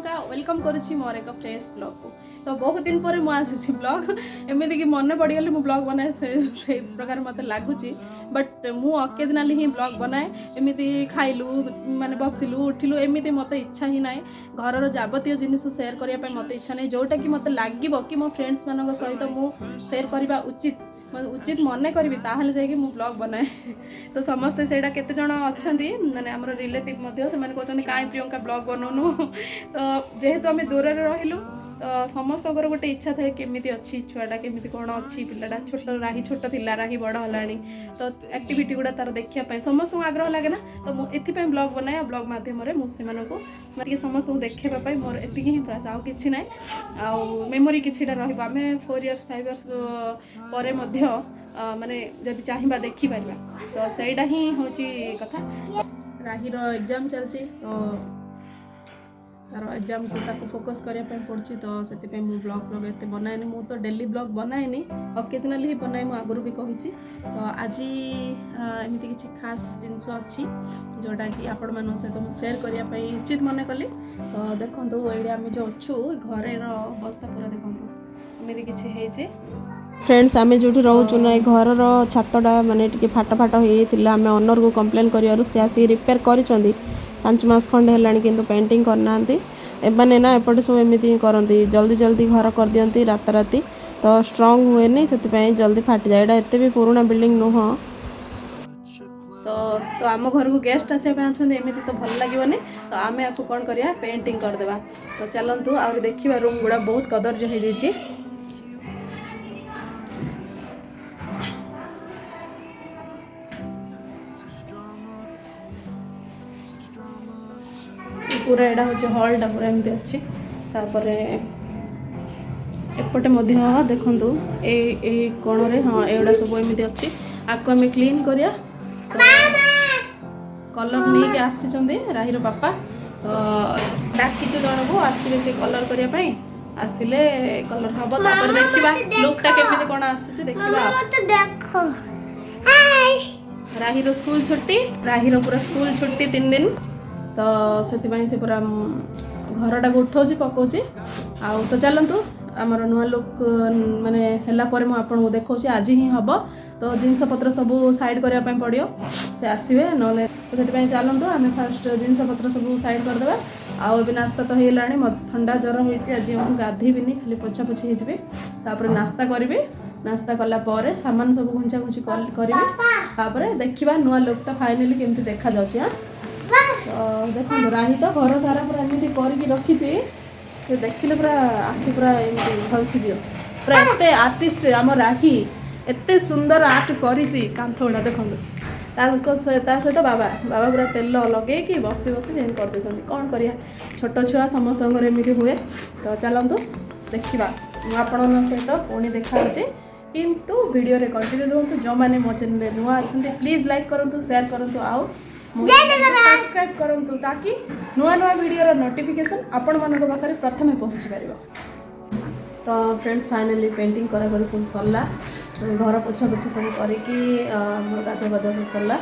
Priyanka. Welcome କରୁଛି ମୋର ଏକ ଫ୍ରେଶ୍ ବ୍ଲଗ୍କୁ। ତ ବହୁତ ଦିନ ପରେ ମୁଁ ଆସିଛି ବ୍ଲଗ୍, ଏମିତିକି ମନେ ପଡ଼ିଗଲେ ମୁଁ ବ୍ଲଗ୍ ବନାଏ, ସେ ସେଇ ପ୍ରକାର ମୋତେ ଲାଗୁଛି। ବଟ୍ ମୁଁ ଅକେଜନାଲି ହିଁ ବ୍ଲଗ୍ ବନାଏ। ଏମିତି ଖାଇଲୁ, ମାନେ ବସିଲୁ, ଉଠିଲୁ, ଏମିତି ମୋତେ ଇଚ୍ଛା ହିଁ ନାହିଁ। ଘରର ଯାବତୀୟ ଜିନିଷ ସେୟାର କରିବା ପାଇଁ ମୋତେ ଇଚ୍ଛା ନାହିଁ। ଯେଉଁଟାକି ମୋତେ ଲାଗିବ କି ମୋ ଫ୍ରେଣ୍ଡସ୍ମାନଙ୍କ ସହିତ ମୁଁ ସେୟାର କରିବା ଉଚିତ, ଉଚିତ ମନେ କରିବି, ତାହେଲେ ଯାଇକି ମୁଁ ବ୍ଲଗ୍ ବନାଏ। ତ ସମସ୍ତେ ସେଇଟା, କେତେ ଜଣ ଅଛନ୍ତି, ମାନେ ଆମର ରିଲେଟିଭ୍ ମଧ୍ୟ, ସେମାନେ କହୁଛନ୍ତି, କାହିଁ ପ୍ରିୟଙ୍କା ବ୍ଲଗ୍ ବନଉନୁ? ତ ଯେହେତୁ ଆମେ ଦୂରରେ ରହିଲୁ, ତ ସମସ୍ତଙ୍କର ଗୋଟେ ଇଚ୍ଛା ଥାଏ, କେମିତି ଅଛି ଛୁଆଟା, କେମିତି କ'ଣ ଅଛି ପିଲାଟା। ଛୋଟ ରାହି ଛୋଟ ଥିଲା, ରାହି ବଡ଼ ହେଲାଣି, ତ ଆକ୍ଟିଭିଟି ଗୁଡ଼ା ତାର ଦେଖିବା ପାଇଁ ସମସ୍ତଙ୍କୁ ଆଗ୍ରହ ଲାଗେ ନା। ତ ମୁଁ ଏଥିପାଇଁ ବ୍ଲଗ୍ ବନାଏ ଆଉ ବ୍ଲଗ୍ ମାଧ୍ୟମରେ ମୁଁ ସେମାନଙ୍କୁ ଟିକେ ସମସ୍ତଙ୍କୁ ଦେଖେଇବା ପାଇଁ ମୋର ଏତିକି ହିଁ ପ୍ରୟାସ, ଆଉ କିଛି ନାହିଁ। ଆଉ ମେମୋରି କିଛିଟା ରହିବ। ଆମେ 4 ଇୟର୍ସ, 5 ଇୟର୍ସ ପରେ ମଧ୍ୟ ମାନେ ଯଦି ଚାହିଁବା ଦେଖିପାରିବା। ତ ସେଇଟା ହିଁ ହେଉଛି କଥା। ରାହିର ଏକ୍ଜାମ୍ ଚାଲିଛି, ତ ତାର ଏକ୍ଜାମ୍କୁ ତାକୁ ଫୋକସ୍ କରିବା ପାଇଁ ପଡ଼ୁଛି। ତ ସେଥିପାଇଁ ମୁଁ ବ୍ଲଗ୍ ଫ୍ଲଗ୍ ଏତେ ବନାଏନି। ମୁଁ ତ ଡେଲି ବ୍ଲଗ୍ ବନାଏନି, ଅକେଜନାଲି ହିଁ ବନାଏ, ମୁଁ ଆଗରୁ ବି କହିଛି। ତ ଆଜି ଏମିତି କିଛି ଖାସ୍ ଜିନିଷ ଅଛି, ଯେଉଁଟାକି ଆପଣମାନଙ୍କ ସହିତ ମୁଁ ସେୟାର କରିବା ପାଇଁ ଉଚିତ ମନେ କଲି। ତ ଦେଖନ୍ତୁ, ଏଇଠି ଆମେ ଯେଉଁ ଅଛୁ, ଘରେର ଅବସ୍ଥା ପୁରା ଦେଖନ୍ତୁ, ଏମିତି କିଛି ହେଇଛି। ଫ୍ରେଣ୍ଡସ୍, ଆମେ ଯେଉଁଠି ରହୁଛୁ ନା, ଏ ଘରର ଛାତଟା ମାନେ ଟିକେ ଫାଟ ଫାଟ ହେଇଯାଇଥିଲା। ଆମେ ଓନରକୁ କମ୍ପ୍ଲେନ୍ କରିବାରୁ ସେ ଆସିକି ରିପେୟାର କରିଛନ୍ତି। 5 ମାସ ଖଣ୍ଡେ ହେଲାଣି, କିନ୍ତୁ ପେଣ୍ଟିଂ କରିନାହାନ୍ତି। ଏମାନେ ନା ଏପଟେ ସବୁ ଏମିତି ହିଁ କରନ୍ତି, ଜଲ୍ଦି ଜଲ୍ଦି ଘର କରିଦିଅନ୍ତି ରାତାରାତି, ତ ଷ୍ଟ୍ରଙ୍ଗ ହୁଏନି, ସେଥିପାଇଁ ଜଲ୍ଦି ଫାଟିଯାଏ। ଏଇଟା ଏତେ ବି ପୁରୁଣା ବିଲ୍ଡିଂ ନୁହଁ। ତ ଆମ ଘରକୁ ଗେଷ୍ଟ ଆସିବା ପାଇଁ ଅଛନ୍ତି, ଏମିତି ତ ଭଲ ଲାଗିବନି। ତ ଆମେ ଆକୁ କ'ଣ କରିବା? ପେଣ୍ଟିଂ କରିଦେବା। ତ ଚାଲନ୍ତୁ, ଆହୁରି ଦେଖିବା। ରୁମ୍ ଗୁଡ଼ା ବହୁତ କଦର୍ଯ୍ୟ ହେଇଯାଇଛି। ପୁରା ଏଇଟା ହେଉଛି ହଲ୍ଟା, ପୁରା ଏମିତି ଅଛି। ତାପରେ ଏପଟେ ମଧ୍ୟ ଦେଖନ୍ତୁ, ଏଇ ଏଇ କୋଣରେ, ହଁ, ଏଗୁଡ଼ା ସବୁ ଏମିତି ଅଛି। ଆକୁ ଆମେ କ୍ଲିନ୍ କରିବା। କଲର୍ ନେଇକି ଆସିଛନ୍ତି ରାହିର ବାପା। ତ ଡାକିଛୁ ଜଣକୁ, ଆସିବେ ସେ କଲର୍ କରିବା ପାଇଁ। ଆସିଲେ କଲର୍ ହବ, ତାପରେ ଦେଖିବା ଲୁକ୍ଟା କେମିତି କ'ଣ ଆସୁଛି, ଦେଖିବା। ଦେଖ, ହାଇ। ରାହିର ସ୍କୁଲ ଛୁଟି, ରାହିର ପୁରା ସ୍କୁଲ ଛୁଟି 3 ଦିନ। ତ ସେଥିପାଇଁ ସେ ପୁରା ଘରଟାକୁ ଉଠଉଛି ପକଉଛି। ଆଉ ତ ଚାଲନ୍ତୁ, ଆମର ନୂଆ ଲୁକ୍ ମାନେ ହେଲା ପରେ ମୁଁ ଆପଣଙ୍କୁ ଦେଖାଉଛି। ଆଜି ହିଁ ହେବ। ତ ଜିନିଷପତ୍ର ସବୁ ସାଇଡ଼୍ କରିବା ପାଇଁ ପଡ଼ିବ, ସେ ଆସିବେ ନହେଲେ। ତ ସେଥିପାଇଁ ଚାଲନ୍ତୁ, ଆମେ ଫାଷ୍ଟ ଜିନିଷପତ୍ର ସବୁ ସାଇଡ଼୍ କରିଦେବା। ଆଉ ଏବେ ନାସ୍ତା ତ ହେଇଗଲାଣି। ମୋତେ ଥଣ୍ଡା ଜ୍ୱର ହେଇଛି, ଆଜି ମୁଁ ଗାଧେଇବିନି, ଖାଲି ପୋଛାପୋଛି ହେଇଯିବି। ତାପରେ ନାସ୍ତା କରିବି। ନାସ୍ତା କଲା ପରେ ସାମାନ ସବୁ ଘୁଞ୍ଚା ଘୁଞ୍ଚି କରିବି। ତାପରେ ଦେଖିବା ନୂଆ ଲୁକ୍ଟା ଫାଇନାଲି କେମିତି ଦେଖାଯାଉଛି। ହଁ, ତ ଦେଖନ୍ତୁ, ରାହି ତ ଘର ସାରା ପୁରା ଏମିତି କରିକି ରଖିଛି, ସେ ଦେଖିଲେ ପୁରା ଆଖି ପୁରା ଏମିତି ଝଲସିଯିବ। ପୁରା ଏତେ ଆର୍ଟିଷ୍ଟ ଆମ ରାହି, ଏତେ ସୁନ୍ଦର ଆର୍ଟ କରିଛି। କାନ୍ଥ ଗୁଡ଼ା ଦେଖନ୍ତୁ। ତା ସହିତ ବାବା ବାବା ପୁରା ତେଲ ଲଗେଇକି ବସି ବସି ଯେମିତି କରିଦେଇଛନ୍ତି। କ'ଣ କରିବା, ଛୋଟ ଛୁଆ ସମସ୍ତଙ୍କର ଏମିତି ହୁଏ। ତ ଚାଲନ୍ତୁ ଦେଖିବା। ମୁଁ ଆପଣଙ୍କ ସହିତ ପୁଣି ଦେଖା ହେଉଛି, କିନ୍ତୁ ଭିଡ଼ିଓରେ କଣ୍ଟିନ୍ୟୁ ରୁହନ୍ତୁ। ଯେଉଁମାନେ ମୋ ଚ୍ୟାନେଲରେ ନୂଆ ଅଛନ୍ତି, ପ୍ଲିଜ୍ ଲାଇକ୍ କରନ୍ତୁ, ସେୟାର କରନ୍ତୁ ଆଉ ସବସ୍କ୍ରାଇବ୍ କରନ୍ତୁ, ତାକି ନୂଆ ନୂଆ ଭିଡ଼ିଓର ନୋଟିଫିକେସନ୍ ଆପଣମାନଙ୍କ ପାଖରେ ପ୍ରଥମେ ପହଞ୍ଚି ପାରିବ। ତ ଫ୍ରେଣ୍ଡସ୍, ଫାଇନାଲି ପେଣ୍ଟିଂ କରାକରି ସବୁ ସରିଲା। ଘର ପୋଛାପୋଛି ସବୁ କରିକି ମୋର ଗାଧୁଆ ପାଧୁଆ ସବୁ ସରିଲା।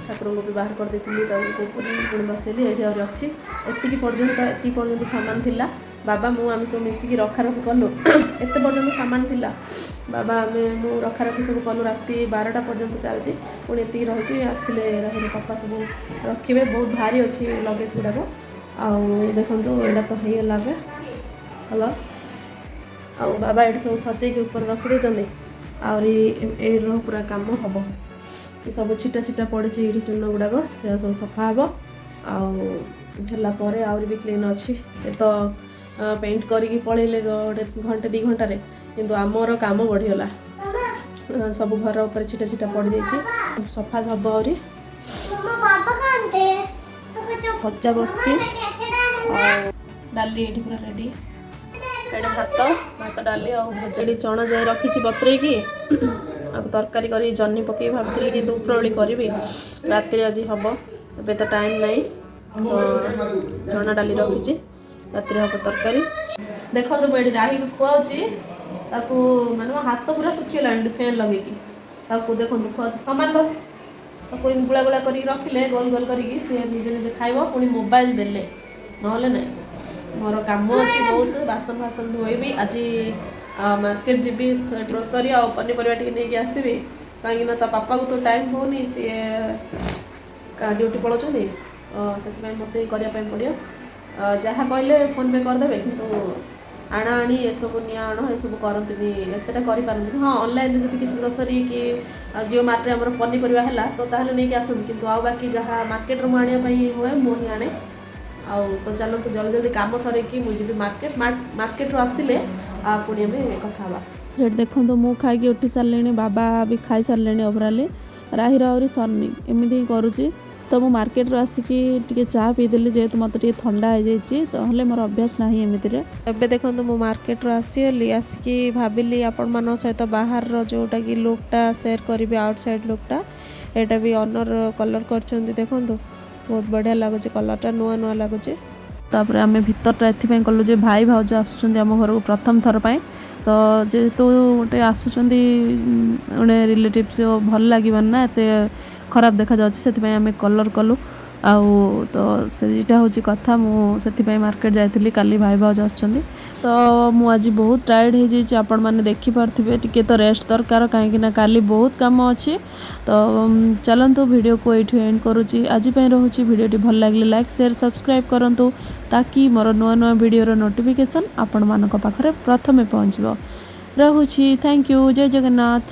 ଠାକୁରଙ୍କୁ ବି ବାହାର କରିଦେଇଥିଲି, ତାକୁ ପୁଣି ପୁଣି ବସେଇଲି। ଏଇଠି ଆହୁରି ଅଛି। ଏତିକି ପର୍ଯ୍ୟନ୍ତ ସାମାନ ଥିଲା। ବାବା, ମୁଁ, ଆମେ ସବୁ ମିଶିକି ରଖାରଖି କଲୁ। ଏତେ ପର୍ଯ୍ୟନ୍ତ ସାମାନ ଥିଲା। ବାବା, ଆମେ, ମୁଁ ରଖାରଖି ସବୁ କଲୁ, ରାତି 12ଟା ପର୍ଯ୍ୟନ୍ତ ଚାଲିଛି। ପୁଣି ଏତିକି ରହିଛି। ଆସିଲେ ରାହିର ପାପା ସବୁ ରଖିବେ। ବହୁତ ଭାରି ଅଛି ଲଗେଜ୍ ଗୁଡ଼ାକ। ଆଉ ଦେଖନ୍ତୁ, ଏଇଟା ତ ହେଇଗଲା ଏବେ କଲର୍। ଆଉ ବାବା ଏଇଠି ସବୁ ସଜେଇକି ଉପରେ ରଖିଦେଇଛନ୍ତି। ଆହୁରି ଏଇର ପୁରା କାମ ହେବ। ଏ ସବୁ ଛିଟା ଛିଟା ପଡ଼ିଛି ଏଇଠି ଚୂନ ଗୁଡ଼ାକ, ସେୟା ସବୁ ସଫା ହେବ। ଆଉ ହେଲା ପରେ ଆହୁରି ବି କ୍ଲିନ୍ ଅଛି। ଏ ତ ପେଣ୍ଟ କରିକି ପଳେଇଲେ ଗୋଟେ ଘଣ୍ଟେ 2 ଘଣ୍ଟାରେ, କିନ୍ତୁ ଆମର କାମ ବଢ଼ିଗଲା। ସବୁ ଘର ଉପରେ ଛିଟା ଛିଟା ପଡ଼ିଯାଇଛି, ସଫା ହେବ ଆହୁରି। ମୋ ବାବା କାନ୍ଦେ। ଭଜା ବସିଛି ଆଉ ଡାଲି ଏଇଠି ପୁରା ରେଡ଼ି। ଏଇଠି ଭାତ, ଭାତ, ଡାଲି ଆଉ ଭଜା। ଏଠି ଚଣା ଯାଇ ରଖିଛି ବତୁରେଇକି। ଆଉ ତରକାରୀ କରି ଜହ୍ନି ପକେଇ ଭାବୁଥିଲି, କିନ୍ତୁ ଉପରଓଳି କରିବି, ରାତିରେ ଆଜି ହେବ, ଏବେ ତ ଟାଇମ୍ ନାହିଁ। ତ ଚଣା ଡାଲି ରଖିଛି, ରାତିରେ ହେବ ତରକାରୀ। ଦେଖନ୍ତୁ, ମୁଁ ଏଠି ରାହିକୁ ଖୁଆଉଛି ତାକୁ। ମାନେ ମୋ ହାତ ପୁରା ଶୁଖିଗଲାଣି ଫ୍ୟାନ୍ ଲଗେଇକି। ତାକୁ ଦେଖନ୍ତୁ, ଖୁଆଉଛି। ସମାନ ବସ। ତାକୁ ଏମିତି ଗୁଳା ଗୁଳା କରିକି ରଖିଲେ, ଗୋଲ ଗୋଲ କରିକି, ସିଏ ନିଜେ ନିଜେ ଖାଇବ। ପୁଣି ମୋବାଇଲ ଦେଲେ, ନହେଲେ ନାହିଁ। ମୋର କାମ ଅଛି ବହୁତ, ବାସନ ଫାସନ ଧୋଇବି। ଆଜି ମାର୍କେଟ ଯିବି, ଗ୍ରୋସରୀ ଆଉ ପନିପରିବା ଟିକେ ନେଇକି ଆସିବି, କାହିଁକିନା ତା ବାପାକୁ ତ ଟାଇମ୍ ହେଉନି, ସିଏ ଡ୍ୟୁଟି ପଳାଉଛନ୍ତି। ତ ସେଥିପାଇଁ ମୋତେ ହିଁ କରିବା ପାଇଁ ପଡ଼ିବ। ଯାହା କହିଲେ ଫୋନ୍ ପେ କରିଦେବେ, କିନ୍ତୁ ଆଣା ଆଣି ଏସବୁ, ନିଆ ଆଣ ଏସବୁ କରନ୍ତିନି, ଏତେଟା କରିପାରନ୍ତିନି। ହଁ, ଅନଲାଇନ୍ରେ ଯଦି କିଛି ଗ୍ରୋସରୀ କି ଜିଓ ମାର୍ଟରେ ଆମର ପନିପରିବା ହେଲା ତ ତାହେଲେ ନେଇକି ଆସନ୍ତି, କିନ୍ତୁ ଆଉ ବାକି ଯାହା ମାର୍କେଟରୁ ମୁଁ ଆଣିବା ପାଇଁ ହୁଏ, ମୁଁ ହିଁ ଆଣେ। ଆଉ ତ ଚାଲନ୍ତୁ, ଜଲ୍ଦି ଜଲ୍ଦି କାମ ସରେଇକି ମୁଁ ଯିବି ମାର୍କେଟ। ମାର୍କେଟରୁ ଆସିଲେ ଆଉ ପୁଣି ଆମେ କଥା ହେବା। ସେଠି ଦେଖନ୍ତୁ, ମୁଁ ଖାଇକି ଉଠି ସାରିଲିଣି, ବାବା ବି ଖାଇସାରିଲେଣି ଓଭରାଲି। ରାହିର ଆହୁରି ସରିନି, ଏମିତି ହିଁ କରୁଛି। ତ ମୁଁ ମାର୍କେଟରୁ ଆସିକି ଟିକେ ଚା ପିଇଦେଲି, ଯେହେତୁ ମୋତେ ଟିକେ ଥଣ୍ଡା ହେଇଯାଇଛି। ତାହେଲେ ମୋର ଅଭ୍ୟାସ ନାହିଁ ଏମିତିରେ। ଏବେ ଦେଖନ୍ତୁ, ମୁଁ ମାର୍କେଟରୁ ଆସିଗଲି। ଆସିକି ଭାବିଲି ଆପଣମାନଙ୍କ ସହିତ ବାହାରର ଯେଉଁଟାକି ଲୁକ୍ଟା ସେୟାର କରିବି, ଆଉଟସାଇଡ଼୍ ଲୁକ୍ଟା। ଏଇଟା ବି ଅନର୍ କଲର୍ କରିଛନ୍ତି। ଦେଖନ୍ତୁ, ବହୁତ ବଢ଼ିଆ ଲାଗୁଛି, କଲର୍ଟା ନୂଆ ନୂଆ ଲାଗୁଛି। ତାପରେ ଆମେ ଭିତରଟା ଏଥିପାଇଁ କଲୁ ଯେ ଭାଇ ଭାଉଜ ଆସୁଛନ୍ତି ଆମ ଘରକୁ ପ୍ରଥମ ଥର ପାଇଁ। ତ ଯେହେତୁ ଗୋଟେ ଆସୁଛନ୍ତି ଗୋଟେ ରିଲେଟିଭ୍ସ, ଭଲ ଲାଗିବନି ନା, ଏତେ ଖରାପ ଦେଖାଯାଉଛି। ସେଥିପାଇଁ ଆମେ କଲର୍ କଲୁ। ଆଉ ତ ସେଇଟା ହେଉଛି କଥା, ମୁଁ ସେଥିପାଇଁ ମାର୍କେଟ ଯାଇଥିଲି। କାଲି ଭାଇ ଭାଉଜ ଆସୁଛନ୍ତି। ତ ମୁଁ ଆଜି ବହୁତ ଟାୟାର୍ଡ଼ ହେଇଯାଇଛି, ଆପଣମାନେ ଦେଖିପାରୁଥିବେ। ଟିକେ ତ ରେଷ୍ଟ ଦରକାର, କାହିଁକିନା କାଲି ବହୁତ କାମ ଅଛି। ତ ଚାଲନ୍ତୁ, ଭିଡ଼ିଓକୁ ଏଇଠୁ ଏଣ୍ଡ କରୁଛି। ଆଜି ପାଇଁ ରହୁଛି। ଭିଡ଼ିଓଟି ଭଲ ଲାଗିଲେ ଲାଇକ୍, ସେୟାର, ସବସ୍କ୍ରାଇବ୍ କରନ୍ତୁ, ତାକି ମୋର ନୂଆ ନୂଆ ଭିଡ଼ିଓର ନୋଟିଫିକେସନ୍ ଆପଣମାନଙ୍କ ପାଖରେ ପ୍ରଥମେ ପହଞ୍ଚିବ। ରହୁଛି, thank you, Jay Jagannath.